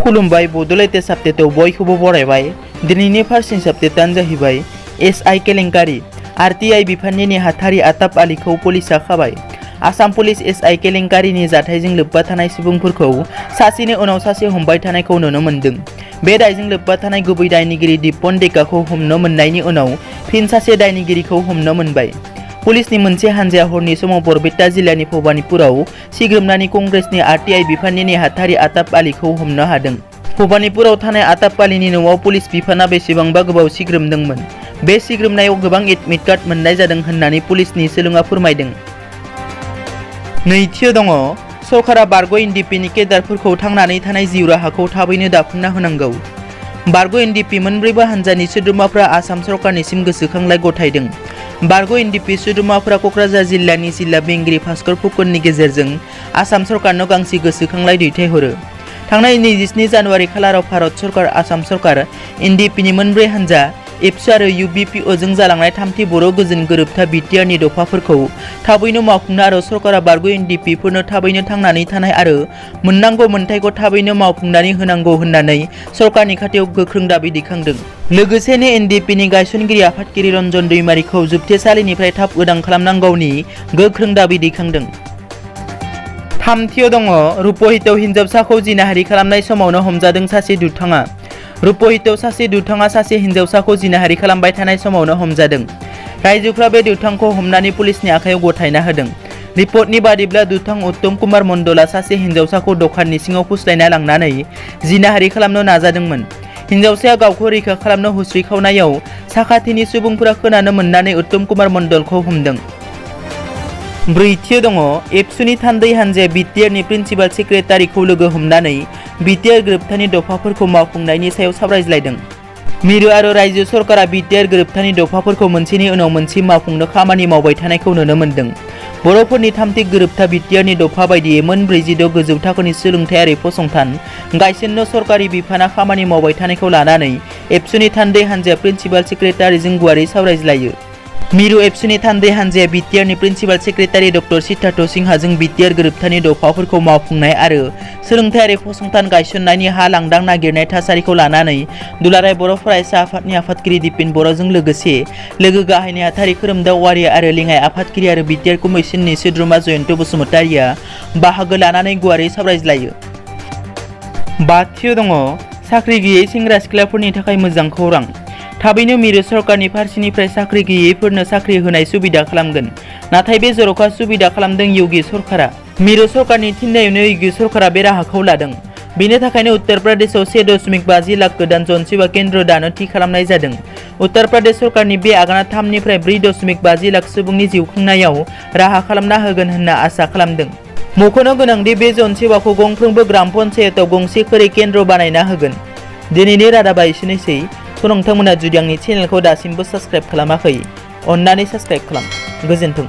खुलुमबाय बड'लेटेस्ट आपडेटआव बयखौबो बरायबाय। दिनैनि फार्स्ट न्युज आपडेटआनो जाहैबाय एसआइ केलेंकारि। आरटिआइ बिफाननि नेहाथारि आताफ आलीखौ पुलिसआ खाबाय। आसाम पुलिस एसआइ केलेंकारिनि जाथायजों लोब्बा थानाय सुबुंफोरखौ सासेनि उनाव सासे हमबाय थानायखौ नुनो मोन्दों। बे दायजों लोब्बा थानाय गुबै दायनिगिरि दिपन डेकाखौ हमनो मोननायनि उनाव फिन सासे दायनिगिरिखौ हमनो मोनबाय। पुलिसनि मोनसे हानजाया हरनि समाव बरपेटा जिल्लानि भबानिपुराव सिग्रोमनानै कंग्रेसनि आरटिआइ बिफाननि नेहाथारि आताफ आलीखौ हमनो हादों। भबानिपुराव थानाय आताफ आलीनि न'आव पुलिस बिफाना बेसेबांबा गोबाव सिग्रोमदोंमोन। बे सिग्रोमनायाव गोबां एडमिट कार्ड मोननाय जादों होननानै पुलिसनि सुलुङा फोरमायदों। नैथियाव दङ सरकारा बारग' एनडिपिनि केडारफोरखौ थांनानै थानाय जिउ राहाखौ थाबैनो दाफुंना होनांगौ। बारग' एनडिपि मोनब्रैबो हानजानि सोद्रोमाफ्रा आसाम सरकारनिसिम गोसोखांलाय गथायदों। बारग' एनडिपि सोद्रोमाफ्रा क'क्राझार जिल्लानि जिल्ला बेंगिरि भास्कर फुकननि गेजेरजों आसाम सरकारनो गांसे गोसोखांलाय दैथायहरो। थांनाय 27 जानुवारि खालाराव भारत सरकार, आसाम सरकार, एनडिपिनि मोनब्रै हानजा एबसु आरो इउबिपिअजों जालांनाय थामथि बर' गोजोन गोरोबथा बिटिआरनि दफाफोरखौ थाबैनो मावफुंनो आरो सरकारा बारग' एनडिपिफोरनो थाबैनो थांनानै थानाय आरो मोननांगौ मोनथायखौ थाबैनो मावफुंनानै होनांगौ होननानै सरकारनि खाथियाव गोख्रों दाबि दैखांदों। लोगोसेनो एनडिपिनि गायसनगिरि आफादगिरि रन्जन दैमारिखौ जोबथेसालिनिफ्राय थाब उदां खालामनांगौनि गोख्रों दाबि दैखांदों। थामथियाव दङ रुपहितआव हिन्जावसाखौ जिनाहारि खालामनाय समावनो हमजादों सासे दुथाङा। रुपहितआव सासे दुथाङा सासे हिन्जावसाखौ जिनाहारि खालामबाय थानाय समावनो हमजादों। रायजोफ्रा बे दुथांखौ हमनानै पुलिसनि आखायाव गथायना होदों। रिपर्टनि बादिब्ला दुथां उत्तम कुमार मण्डलआ सासे हिन्जावसाखौ दखाननि सिङाव फुस्लायना लांनानै जिनाहारि खालामनो नाजादोंमोन। हिन्जावसाया गावखौ रैखा खालामनो हुस्रिखावनायाव साखाथिनि सुबुंफोरा खोनानो मोननानै उत्तम कुमार मण्डलखौ हमदों। ब्रैथियाव दङ एबसुनि थान्दै हानजाया बिटिआरनि प्रिन्सिपाल सेक्रेटारिखौ लोगो हमनानै बिटिआर गोरोबथानि दफाफोरखौ मावफुंनायनि सायाव सावरायज्लायदों। मिरु आरो रायजो सरकारा बिटिआर गोरोबथानि दफाफोरखौ मोनसेनि उनाव मोनसे मावफुंनो खामानि मावबाय थानायखौ नुनो मोन्दों। बर'फोरनि थामथि गोरोबथा बिटिआरनि दफा बायदियै मोन 46 गोजौ थाखोनि सोलोंथायारि फसंथान गायसननो सरकारि बिफाना खामानि मावबाय थानायखौ लानानै एबसुनि थान्दै हानजाया प्रिन्सिपाल सेक्रेटारिजों गुवारै सावरायज्लायो। मिरु एबसुनि थान्दै हानजाया बिटिआरनि प्रिन्सिपाल सेक्रेटारि डक्टर सिद्धार्थ सिंहाजों बिटिआर गोरोबथानि दफाफोरखौ मावफुंनाय आरो सोलोंथायारि फसंथान गायसननायनि हा लांदां नागिरनाय थासारिखौ लानानै दुलाराय बर' फरायसा आफादनि आफादगिरि दिपेन बर'जों लोगोसे लोगो गाहाय नेहाथारि खोरोमदाव औवारि आरो लेङाइ आफादगिरि आरो बिटिआर कमिसननि सोद्रोमा जयन्त बसुमतारिया बाहागो लानानै गुवारै सावरायज्लायो। बाथियाव दङ साख्रि गैयै सेंग्रा सिख्लाफोरनि थाखाय मोजां खौरां। थाबैनो मिरु सरकारनि फारसेनिफ्राय साख्रि गैयैफोरनो साख्रि होनाय सुबिदा खालामगोन। नाथाय बे जर'खा सुबिदा खालामदों योगी सरकारा। मिरु सरकारनि थिननायावनो योगी सरकारा बे राहाखौ लादों। बेनि थाखायनो उत्तर प्रदेशआव 1.50 लाख गोदान जनसेवा केन्द्र दानो थि खालामनाय जादों। उत्तर प्रदेश सरकारनि बे आगाना 3 निफ्राय 4.50 लाख सुबुंनि जिउ खुंनायाव राहा खालामना होगोन होनना आसा खालामदों। मख'नो गोनांदि बे जनसेवाखौ गंफ्रोमबो ग्राम पन्चायतआव गंसे खरै केन्द्र बानायना होगोन। दिनैनि रादाबा एसेनोसै। नोंथांमोना जुदि आंनि चेनेलखौ दासिमबो साबस्क्राइब खालामाखै, अन्नानै साबस्क्राइब खालाम। गोजोन्थों।